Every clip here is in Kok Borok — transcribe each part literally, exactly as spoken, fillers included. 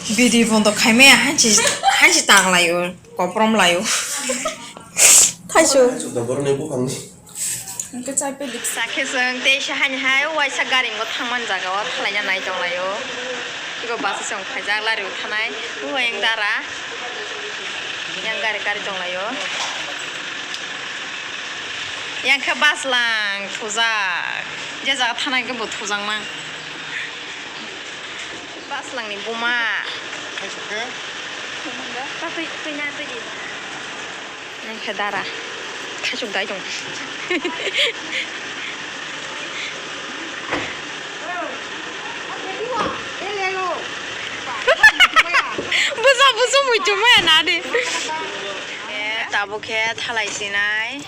Bidi bondo khaimaya hansi, hansi tang laio, koprom laio. Thaisu. Sakhe chwng tei se hani hai waisa gari wngkha thangmani jaga o thalaina nai tong laio. Eko bus chwng khaijak lari o thanai. O yang dara. Yang gari gari tong laio. Yang khe bus lang thujak. Je jaga thanai hwnkhe bo thujak nang. Baslangni buma. Twi, twi na, twi di. Nang khe dara. Khachuk dai tong. Busa, busa, muitu maya na di. Eh, tabuk khe thalai sinai.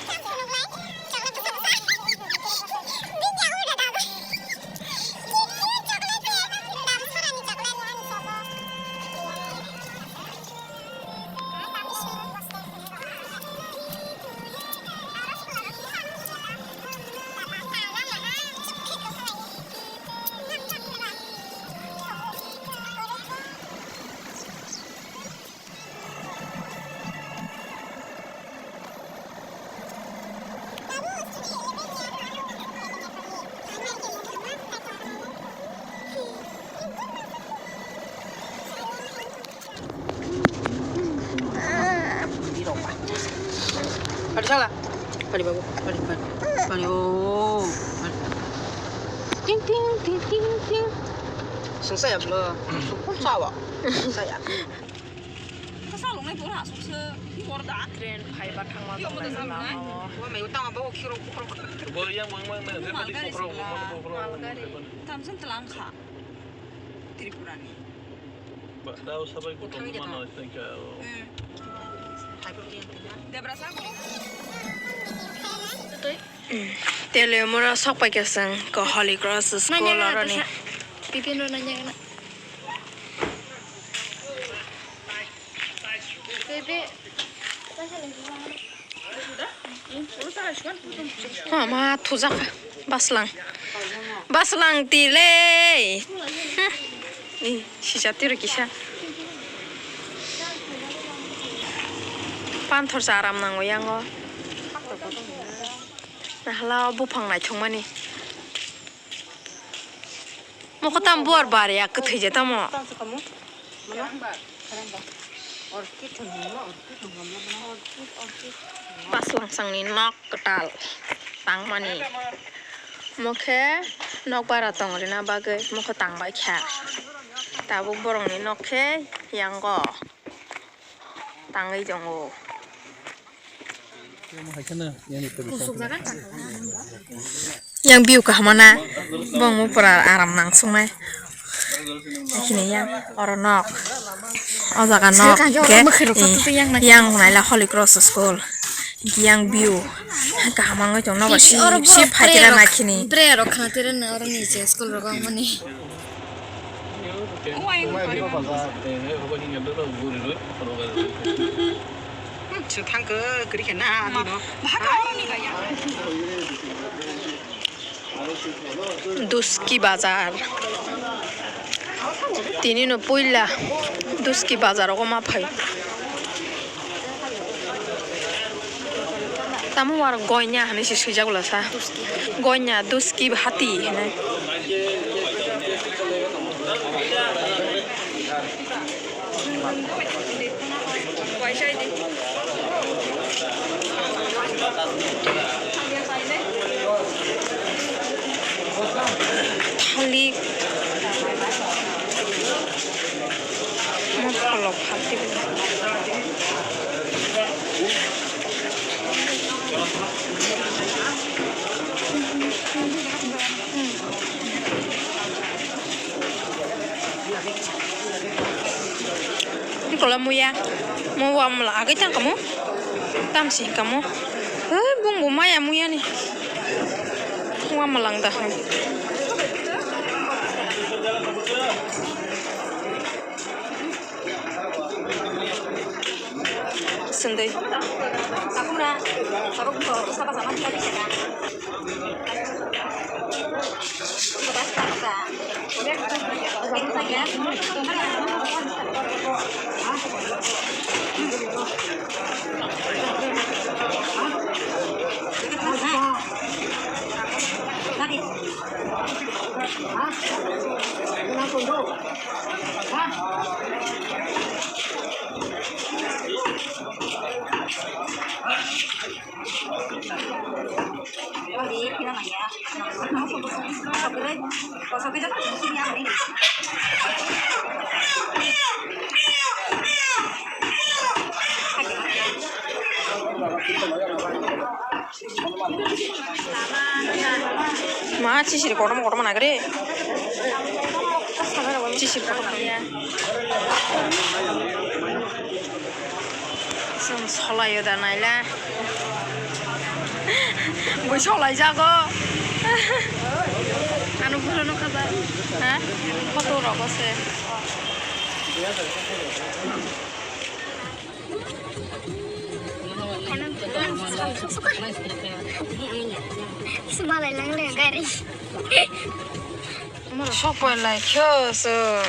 Pari sala. Pari babu. Pari, pari. Pari, oh. Pari. Ting, ting, ting, ting, ting. Sung saya blo. Sung pun sawa. Sung saya. Train phaiba thangma tongnai lama o. Bo yang mang mang na, Malgari sila. Malgari. Tamsin telang kha. Tripura ni. Ba, dao sabai ko tong mano, I think, uh, Hmm. Debra sa. Tele mora sok pai kesang ko Holy Cross School oroni. Nanya na. Bibin ro nanya na. Bebe. Ha, ma thujak. Baslang. Baslang tile. Ih, sisa tiro kisa. Panthor sa aram nango yango. Nahala o buphang naithokmani. Mokho tamo buar bar ya, kwthwi je tamo. Baslang sangni nok kwtal tangmani. Mokhe nok bara tong rina bagwi mokho tang bai kha. Tabuk borokni nok khe yango tangwi tongo. Yang view kaham na, bong pura aram nang sungnai. Sini yang oro nok, o jaga nok, yang naila Holy Cross School, yang view kaham wngwi tong nogo, sip sip phaikhe na kini. Bre rok khna tere na oro ni je school rok mani. Thangkhe kwrwi khe na ani no. Duski bazar. Tini no puila Duski bazar o ma phai. Tamo war goinya hinwi se swijak bwla sa. Goinya, duski, hati hinwi. Thalik. Mo pholok phalti bo. Nikola muya, mo wamla agwi tang kamo, tamsi kamo. Hei, bung bo maya muya ni. Wamlang da hai. Sendai. Ma chisir kotorma kotorma nagre. Chisir kotorma ya. Chwng solaio da naila. Bui solaijago. Ano buro nukha ba. Ha? Photo rogo se. Malai lang le gari. Sokoi lai khe o chwng.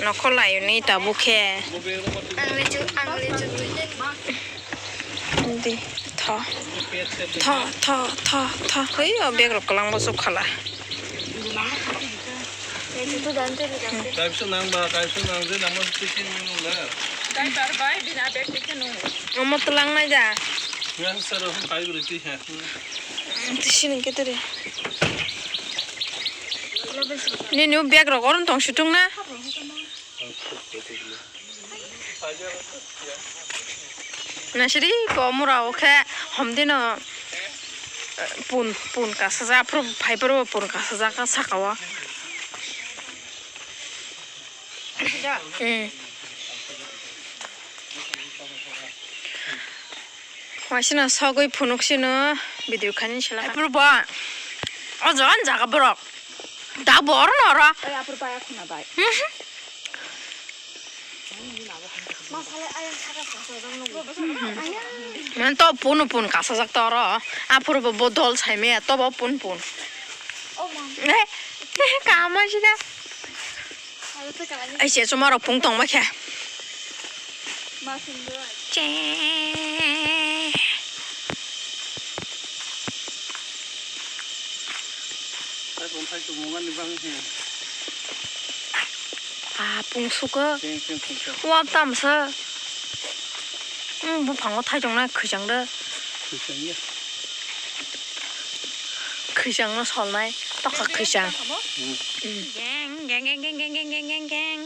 Nokho lai ni tabuk khe. Ang le chu, ang le chu. Di, tho. Tho, tho, tho, tho. Hoi, o bag rok kwlangbo chukhala. Kaisa nang ba, kaisa nang je nang mo tisi ni nung le. Driver bai bini a bag twi khe nung. Omo twlang nai da. Yang sir hum kai guri ti he. Tisi ni khe tiri. Nini o bag rok oron tong situng na. Nasiri ko mura o khe homdino, eh, pun, pun kasajak, aphuru phaiphuru pun kasajak saka o. Hmm. Waisino sogwi phunuk sino video khaini sela. Aphuru bo o jaga borok. Da bo oro no oro. Oi, aphuru baya khuna bai. Mhm. Man to pun pun kasajak to oro. Aphuru bo bodol saime to bo pun pun. Eh, eh, kama sida. Ai se chuma rok pung tong ma khe. Che. Ai, bumthai tumungani bang he. Ah, pung suka. Ting, ting, ting, ting. Wa tamsa. Hmm, buphango thai tong na khwisang da. Khwisang ya. Khwisang no solnai. Tokha khwisang. Hmm. Hmm. Geng, geng, geng.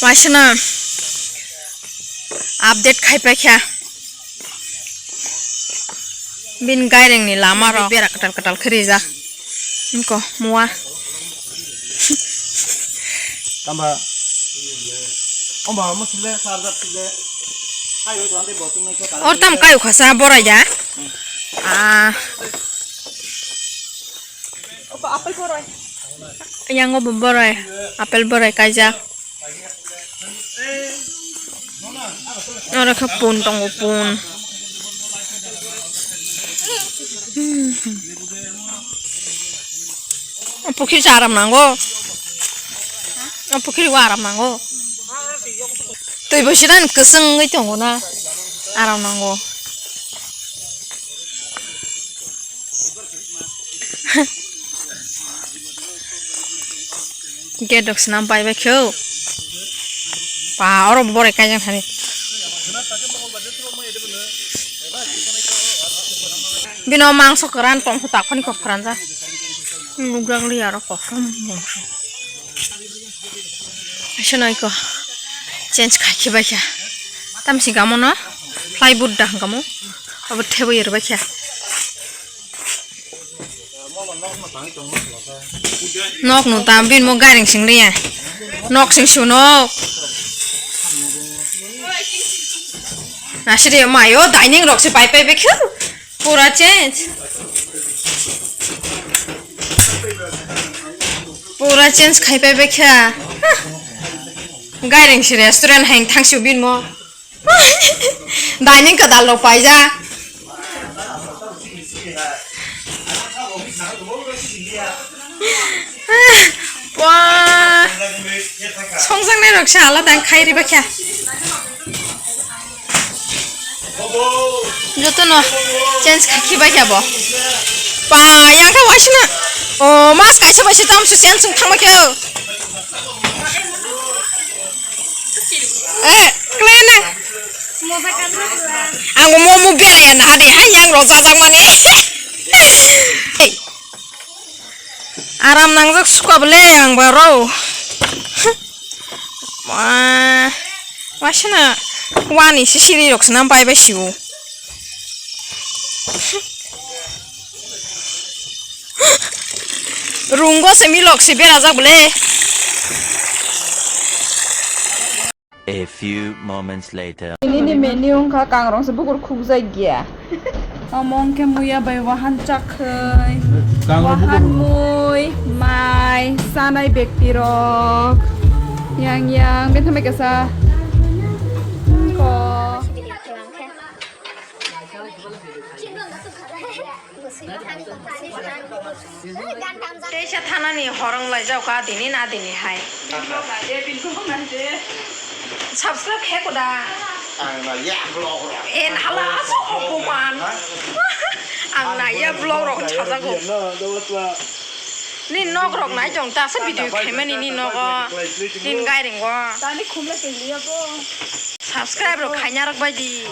Waisano update khai paikha. Bini gairengni lama rok bera kwtal kwtal khe rijak. Niko mua. Tamba. Omba mo sile sarjak sile. Ayo tante botung nai ko. Or tam kayu khasa borai da. Ah. Yang o bo borai, apple borai kaijak. Oro khe pun tongo, pun. Hmm. Pukhiri se aram nango. Pukhiri o aram nango. Twi bo sidan kwchwng wngwi tongo na. Aram nango. Gate rok swnam pai bai khe o. Pa, oro borai kaijak thani. Bini o mangso kwran tong khe takhoni kok kwranjak. Nukjak li aro kosom mangso. Aswk no iko change khai khe bai kha. Tamsi gamo no plywood da hwnkha mo. Abo thebwi rw bai kha. Nok no tam bin mo gairing sing liya. Nok sing su nok. Nasiri mayo dining rok se pai pai bai kha. Pura change. Pura change khai pai bai kha. Gairing si restaurant hain thang su bin mo. Dining ka dal rok paija. Wah. Songjaknai rok se alada khai ri bai kha. Jotono change khai khe bai kha bo. Pa, yang khe waisino. O, mas kaisa bai se tamso change wng thang bai khe. Eh, klena. Ang bo mo mo beraya na di, ha, yang rok jajak mani. Aram nangjak suka bole ang baro. Wah, masana wani sisiri rok swnam pai bai siwo. Rungo se milok se berajak bole. A few moments later. Nini menu wngkha kangrong se bukur khukjak ya. Omo wngkhe muya bai wahan chakhai. Kangrong bukur. Wahan mui, mai, sanai bekti rok. Yang yang, betham bai kasa. Ko. Teisa thanani horong laijak kha dini na dini hai. Subscribe khe koda. Ang na ya vlog rok. En hala so opuman. Ang na ya vlog rok sajago. Ni nok rok nai jong ta sa video khaimani ni nogo. Nin gairing go. Tani khumle tengli ya bo. Subscribe rok khaina rok bai di.